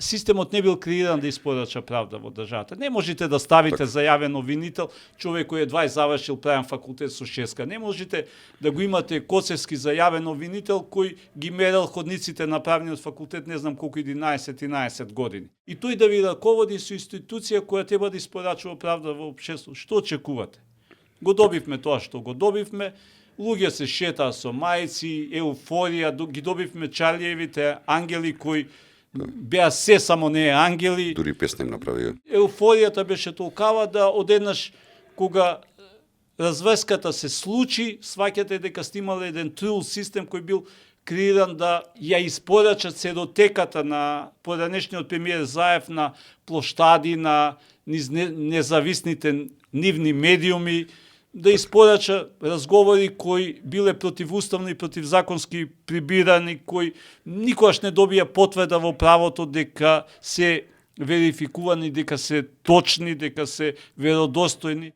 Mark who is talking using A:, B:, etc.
A: системот не бил креиран да испорача правда во државата. Не можете да ставите зајавен обвинител, човек кој едва завршил правен факултет со шеска. Не можете да го имате Коцевски зајавен обвинител кој ги мерел ходниците на правниот факултет не знам колку 11 години. И тој да ви раководи со институција која треба да испорачува правда во општеството. Што очекувате? Го добивме тоа што го добивме. Луѓе се шетаа со мајци, еуфорија, ги добивме Чарлиевите ангели кои беа се само не ангели.
B: Дури песна им направија.
A: Еуфоријата беше толкава да одеднаш кога разврската се случи, сваќате дека сте имале еден трул систем кој бил креиран да ја испорачат седотеката на поранешниот премиер Заев на плоштади, на независните нивни медиуми, да испорача разговори кои биле противуставни и противзаконски прибирани, кои никогаш не добија потврда во правото дека се верификувани, дека се точни, дека се веродостојни.